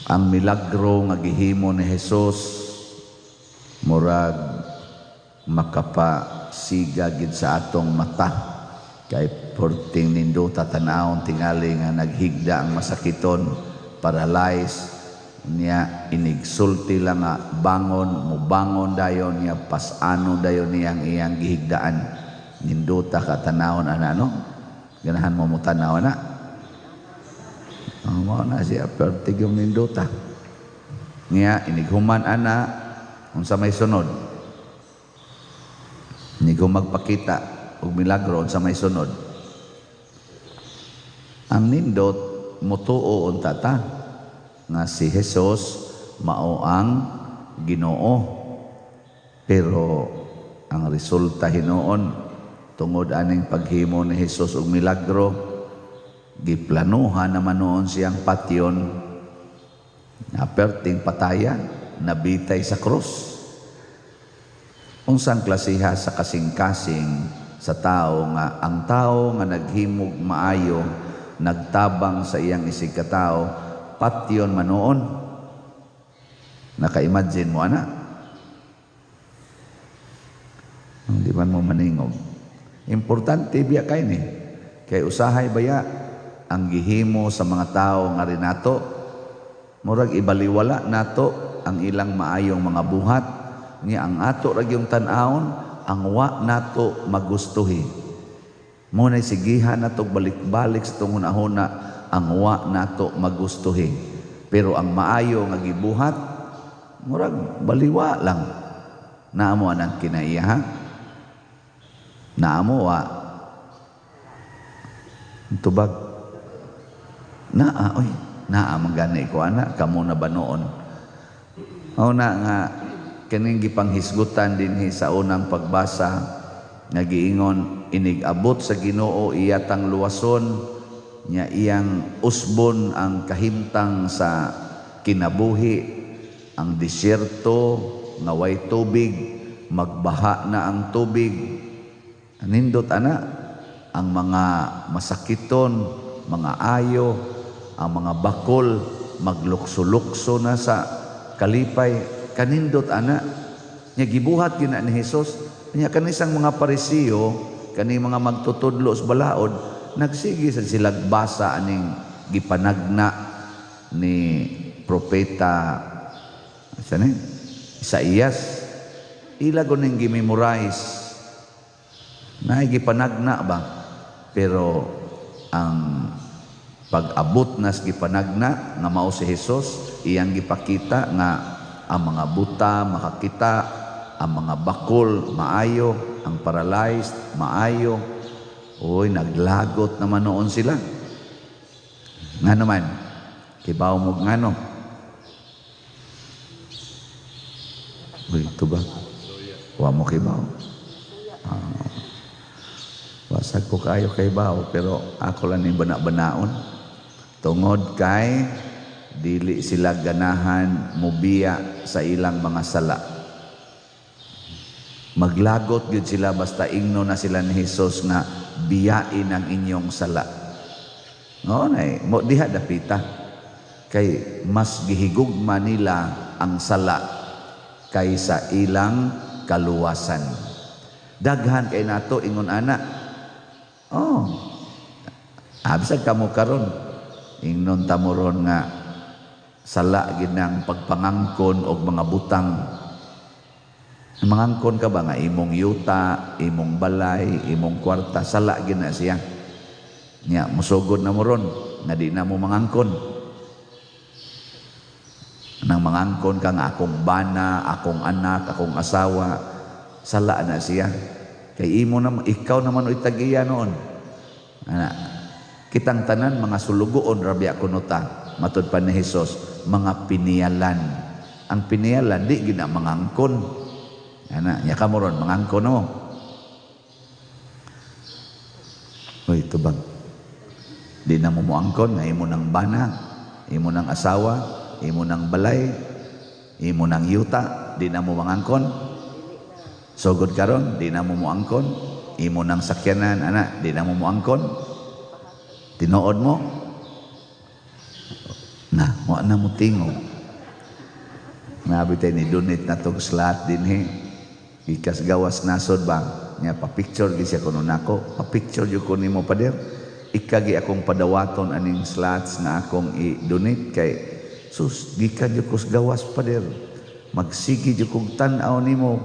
Ang milagro nga gihimo ni Jesus murag makapasiga gid sa atong mata, kay perting nindota tan-awon tingali nga naghigda ang masakiton, paralyzed niya, inigsulti lang nga bangon, mubangon dayon niya, pasano dayon niyang iyang gihigdaan. Nindota ka tan-awon ana, no? Ganahan mo mo tan-aw na? Ang mao na siya, pertig yung nindota niya. Inighuman ana, unsa may sunod? Inig magpakita og milagro, unsa may sunod? Ang nindot, mutuo unta ta nga si Jesus mao ang Ginoo. Pero ang resulta hinuon, tungod aning paghimo ni Jesus og milagro, giplanuhan naman noon siyang patyon nga perting patayan, nabitay sa krus. Unsang klasiha sa kasing-kasing sa tao nga ang tao nga naghimog maayo, nagtabang sa iyang isig katao, patyon man noon? Naka-imagine mo ana? Hindi man mo maningog. Importante biya kay ni, kay usahay baya ang gihimo sa mga tao nga rinato, murag ibaliwala nato ang ilang maayong mga buhat. Nga ang ato ra gyung tan-awon ang wa nato magustuhi. Mo nay sigihan nato balik-balik sa tungod huna ang wa nato magustuhi, pero ang maayo nga gibuhat murag baliwa lang. Naamo anang kinaiya, ha? Naamo wa tubag? Naa oy, naa man gani ko ana. Kamo na ba noon? Mao na nga kining gipanghisgutan dinhi sa unang pagbasa nga giingon, inig-abot sa Ginoo iyatang luwason nya, iyang usbon ang kahimtang sa kinabuhi. Ang disyerto nga way tubig, magbaha na ang tubig. Nindot ana ang mga masakiton, mga ayo, ang mga bakol maglukso-lukso na sa kalipay. Kanindot ana nya gibuhat gina ni Hesus. Nya kanisang mga Parisiyo, kani mga magtutudlo sa balaod, nagsige sa silag basa aning gipanagna ni propeta sa ni Isaías. Ila ning gimemorize na gipanagna ba, pero ang pag-abot nas gipanagna nga mao si Hesus, iyang gipakita nga ang mga buta makakita, ang mga bakol maayo, ang paralyzed maayo. Uy, naglagot naman noon sila. Nga naman, kibaw mo ngano? Uy, ito ba? Wa mo kibaw. Wasag ko kayo kay bao, pero ako lang yung bana-banaon. Tungod kay dili sila ganahan mubiya sa ilang mga sala. Maglagot gyud sila basta ingno na sila ni Hesus nga biyain ang inyong sala. No, nay, mo diha dapita. Kay mas gihigugma nila ang sala kaysa ilang kaluwasan. Daghan kay nato ingon ana. Oh. Absag kamo karon, ingnon ta mo ron nga sala gid nang pagpangangkon og mga butang. Mangangkon ka ba nga imong yuta, imong balay, imong kwarta, sala gid na siya? Nya musugod na mo ron nga di na mo mangangkon. Nang mangangkon ka nga akong bana, akong anak, akong asawa, sala na siya. Kay imo na, ikaw naman oy tag-iya noon. Ana, kitang tanan mga sulugoon rabia kuno ta, matud pa ni Hesus, mga piniyalan. Ang piniyalan di gina mangangkon. Ana, nya kamo ron mangangkon mo. Uy, tubag. Di na mo moangkon nga imo nang bana, imo nang asawa, imo nang balay, imo nang yuta, di na mo mangangkon. Sugod karon, di na mo moangkon. Imo nang sakyanan, ana, di na mo moangkon. Tinuod mo. Na, wa na mo tingog. Nabi tayo ni donate na tong slot dinhi. Ikas gawas nasod ba? Nya pa-picture gi siya kuno nako. Pa-picture jud ko nimo, pader. Ikagi akong padawaton aning slots nga akong i-donate kay sus gikan jud ko sa gawas, pader. Magsige jud kog tan-aw nimo.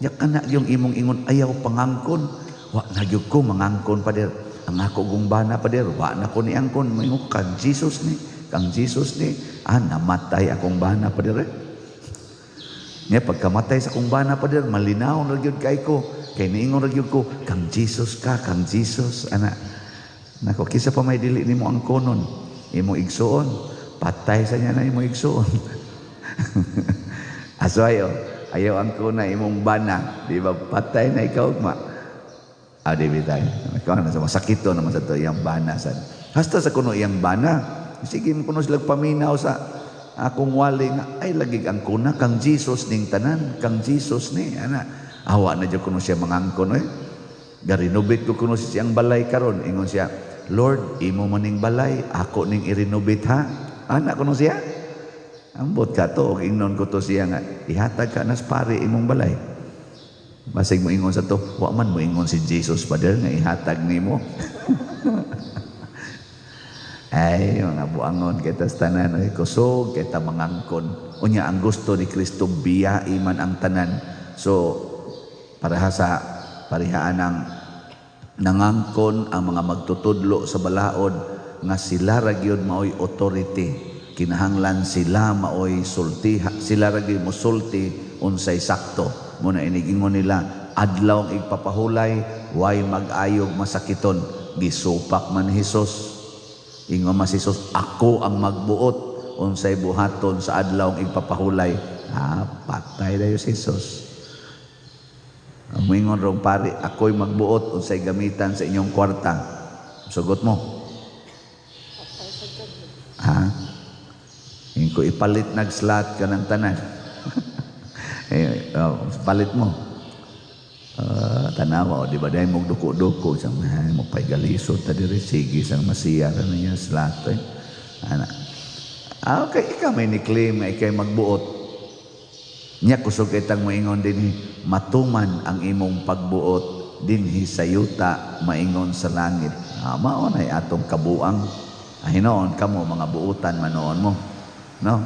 Nya kana yung imong ingon ayaw pangangkon. Wa na gyud ko mangangkon, pader. Ang ako gung bana, pader, wa na ko ni angkon. Moingon kang Jesus ni, kang Jesus ni. Ah, namatay akong bana, pader. Eh. Nya pagkamatay sa akong bana, pader, malinaw ra gyud kay ko. Kay niingon ra gyud ko, kang Jesus ka, kang Jesus, ana. Nako, kisa pa may dili nimo ang konon, imong igsuon, patay sa niya na imong igsuon. Aso ayo, ayaw ang kuna imong bana, di ba patay na ikaw ma. Ah, di bitay. Ikaw na sa masakit to naman sa to iyang bana sa. Hasta sa kuno iyang bana, sige mo kuno sila paminaw sa akong wali nga ay lagi ang kuna kang Jesus ning tanan, kang Jesus ni ana. Awa na jud kuno siya mangangkon eh. Ga-renovate ko kuno siyang balay karon, ingon siya, "Lord, imo maning balay, ako ning i-renovate ha." Ana kuno siya. Ambot ka to, og ingnon ko to siya nga, ihatag ka nas pare imong balay. Basig mo ingon sa to, wa man mo ingon si Jesus, pader, nga ihatag nimo. Ay, mga buangon kita sa tanan, ay, kusog kita mangangkon. Unya ang gusto ni Kristo biyai man ang tanan. So, pareha sa parehaan ang nangangkon ang mga magtutudlo sa balaod nga sila ra gyud maoy authority, kinahanglan sila maoy sulti, sila ra gyud mosulti unsay sakto. Mo na inigingon nila adlaw ang igpapahulay, way mag-ayog masakiton. Gisupak man ni Hesus. Ingon man si Hesus, "Ako ang magbuot unsay buhaton sa adlaw ang igpapahulay." Ah, patay dayo si Hesus. Muingon rong pari, "Ako'y magbuot unsay gamitan sa inyong kwarta." Sugot mo. Ha? Yung ko ipalit nag-slot ka ng tanan. Eh, oh, palit mo. Tanawa, o, di ba dahil mong duko-duko, sa ay, mo pa'y galisod ta diri, sige, sang masiya na niya slot. Eh. Ana. Ah, okay, ikaw may ni-claim nga ikay magbuot. Nya kusog kitang moingon dinhi, matuman ang imong pagbuot dinhi sa yuta maingon sa langit. Ah, mao nay atong kabuang. Ah, hinoon kamo mga buutan manoon mo. No?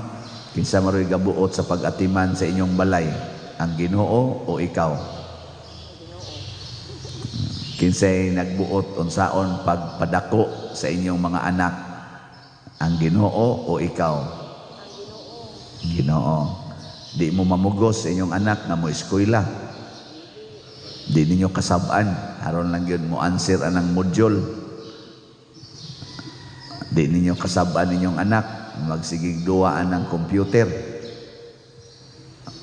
Kinsa maroy gabuot sa pag-atiman sa inyong balay? Ang Ginoo o ikaw? Kinsay nagbuot unsaon pagpadako sa inyong mga anak? Ang Ginoo o ikaw? Ginoo. Di mo mamugos sa inyong anak nga mo eskwela. Di ninyo kasab-an. Aron lang yun mo answer anang module. Di ninyo kasab-an ninyong anak magsigig duwaan ng computer.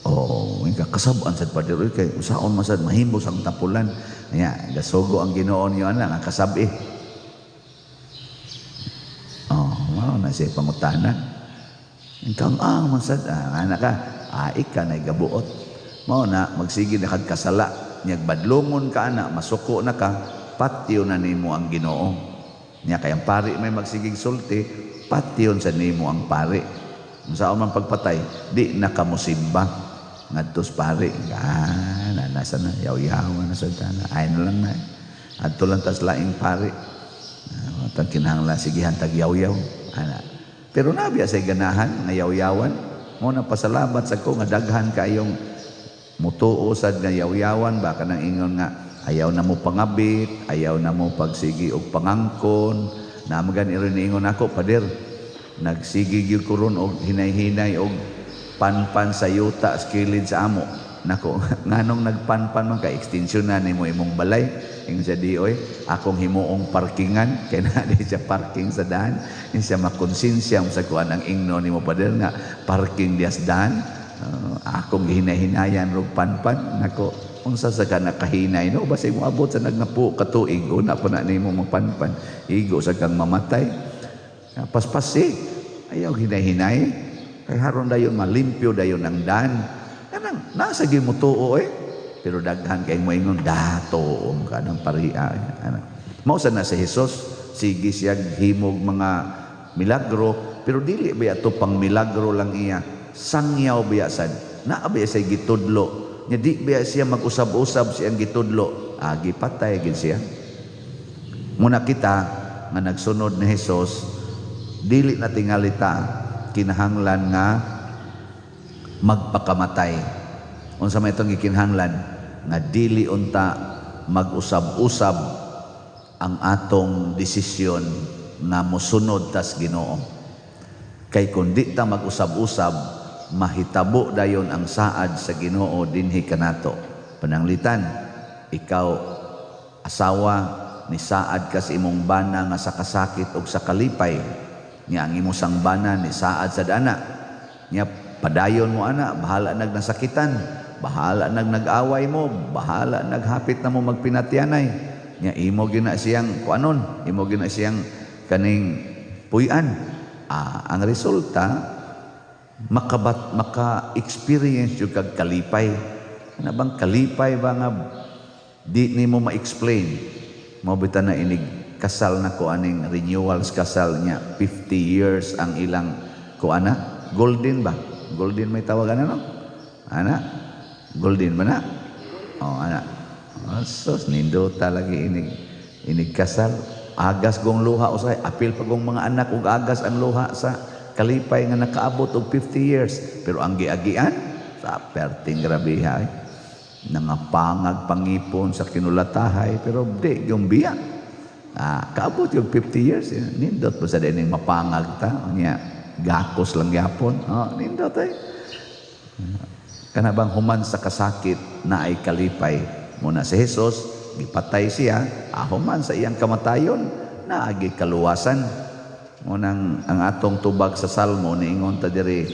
Oh, ika kasab-an sad, pader, oy, kay usaon man sad mahimos ang tapulan. Nya, gasugo ang Ginoo niyo anak ang kasabi. Oh, mao na siya pangutana. Ikaw ang man sad ah, anak ka, ah, ika na gabuot. Mao na magsige na kag kasala, nyag badlongon ka ana, masuko na ka, patyon na nimo ang Ginoo. Nya kay ang pari may magsigig sulti, patyon sa nimo ang pari. Unsaon man pagpatay, di na ka mosimba ngadto sa pari. Ah, na nasa na yaw-yaw na sa tana. Ay na lang na. Adto lang tas laing pari. Ah, tag kinahanglan sigihan tag yaw-yaw. Ana. Pero nabiya say ganahan nga yaw-yawan. Mo na pasalamat sa ko nga daghan kayong mutuo sad nga yaw-yawan ba, kanang ingon nga ayaw na mo pangabit, ayaw na mo pagsigi og pangangkon. Namagan iron ingon ako, "Pader, nagsigi gyud ko ron og hinay-hinay og panpan sa yuta sa kilid sa amo." Nako, nganong nagpanpan man ka, extension na nimo imong balay? Ingon siya, "Di oy, akong himuong parkingan kay na di siya parking sa daan." Ingon siya, "Makonsensya mo sa kuan ang ingno nimo, pader, nga parking dias daan. Akong gihinay-hinayan rog panpan." Nako, unsa sa ka nakahinay no? Basig mo abot sa nagngapo ka tuig, una pa na nimo mapanpan. Igo sa kang mamatay. Paspas eh. Ayaw hinay-hinay. Kay haron dayon malimpyo dayon ang daan. Kanang nasa gyud mo tuo eh. Pero daghan kay moingon dato ka ng pariha. Ana. Mao sa na si Jesus, sige siya himog mga milagro. Pero dili ba to pang milagro lang iya? Sangyaw biya sad. Naa biya siya gitudlo? Nya di biya siya mag-usab-usab siyang gitudlo? Ah, gipatay gid siya. Muna kita nga nagsunod ni Hesus, dili na tingali ta kinahanglan nga magpakamatay. Unsa may itong gikinahanglan? Nga dili unta mag-usab-usab ang atong desisyon nga mosunod tas Ginoo. Kay kung di ta mag-usab-usab, mahitabo dayon ang saad sa Ginoo dinhi kanato. Pananglitan, ikaw asawa, ni saad ka sa imong bana nga sa kasakit og sa kalipay. Nya ang imo sang bana ni saad sa dana. Nya padayon mo ana, bahala nag nasakitan, bahala nag nag-away mo, bahala naghapit na mo magpinatyanay. Nya imo gina siyang kuanon, imo gina siyang kaning puy-an. Ah, ang resulta makabat maka-experience yung kag kalipay. Ano bang kalipay ba nga di nimo ma-explain? Mao bitaw na inig kasal na ko aning renewals kasal niya, 50 years ang ilang kuana, golden ba? Golden may tawagan, ano? Ana? Golden ba na? Oh, ana. Oh, sus, nindota lagi inig inig kasal. Agas gong luha usay, apil pa gong mga anak ug agas ang luha sa kalipay nga nakaabot og 50 years. Pero ang giagian sa perting grabeha eh. Nangapangag pangipon sa kinulatahay, pero di yung biya. Ah, kaabot yung 50 years, eh. Nindot pa sa dining mapangag ta. Nya, gakos lang gyapon. Oh, nindot eh. Kana bang human sa kasakit na ay kalipay. Muna si Jesus, gipatay siya, ah, human sa iyang kamatayon, naagi kaluwasan. Munang ang atong tubag sa Salmo, niingon ta diri,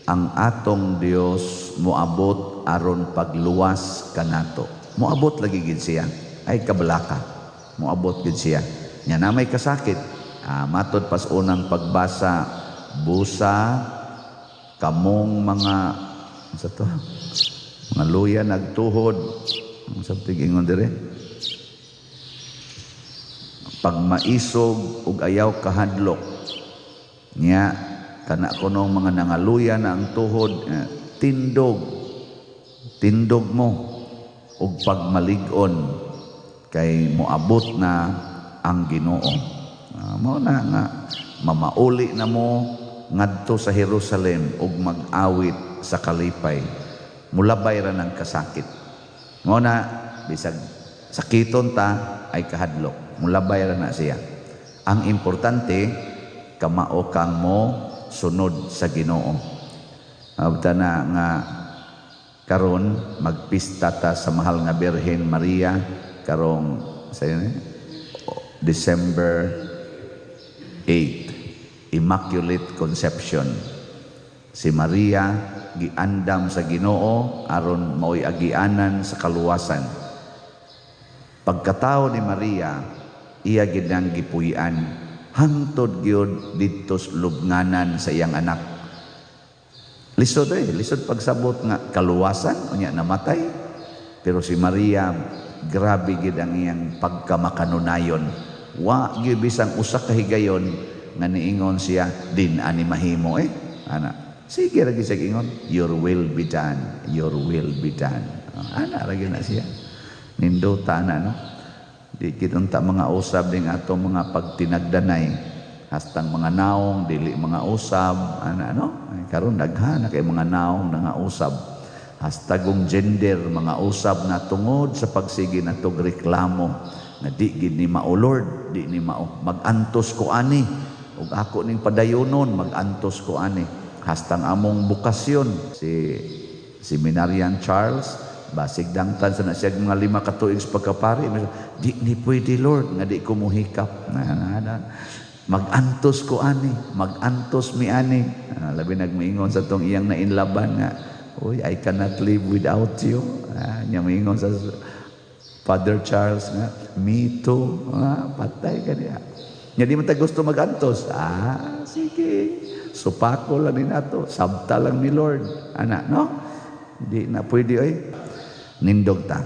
ang atong Dios moabot aron pagluwas kanato. Moabot lagi gid siya. Ay kabalaka. Moabot gid siya. Nya na may kasakit. Ah, matod pas unang pagbasa, busa kamong mga sa to mga luya nagtuhod. Ang sa ingon dire, pagmaisog ug ayaw kahadlok. Nya kana kunong mga nangaluya na ang tuhod, eh, tindog tindog mo ug pagmalig-on kay moabot na ang Ginoo. Ah, mao na nga mamauli na mo ngadto sa Jerusalem ug mag-awit sa kalipay. Mulabay ra ng kasakit. Mao na bisag sakiton ta, ay kahadlok, mulabay ra na siya. Ang importante, kamao kang mo sunod sa Ginoo. Abta na nga karon magpista ta sa mahal nga Birhen Maria karong sa December 8, Immaculate Conception. Si Maria giandam sa Ginoo aron mao'y agianan sa kaluwasan. Pagkatao ni Maria, iya gid nang gipuy-an hangtod gyud didto sa lubnganan sa iyang anak. Lisod eh, lisod pagsabot nga kaluwasan unya namatay. Pero si Maria, grabe gid ang iyang pagkamakanunayon. Wa gyud bisang usa ka higayon nga niingon siya, "Din ani mahimo eh." Ana. Sige ra gyud siya ingon, "Your will be done, your will be done." Ana ra gyud na siya. Nindota na, no? Di gid unta mga usab ding ato mga pagtinagdanay, hastang mga naong dili mga usab ana, no? Ay, karon daghan na kay mga naong nga usab, hastagong gender mga usab na tungod sa pagsige natog reklamo nga di gid ni mao, Lord, di ni mao, magantos ko ani ug ako ning padayonon, magantos ko ani. Hastang among bukasyon, si Seminarian Charles, basig dangtan sa na siya mga 5 ka tuig sa pagkapari, "Di ni pwede, Lord, nga di ko muhikap na, na, na. Magantos ko ani, magantos mi ani." Ah, labi nagmiingon sa tong iyang nainlaban nga, "Uy, I cannot live without you." Ah, nya miingon sa Father Charles nga, "Me too." Ah, patay ka niya. Nya di man ta gusto magantos. Ah, sige. Supako lang ni nato. Sabta lang ni Lord. Ana, no? Di na pwede, oy. Nindog ta.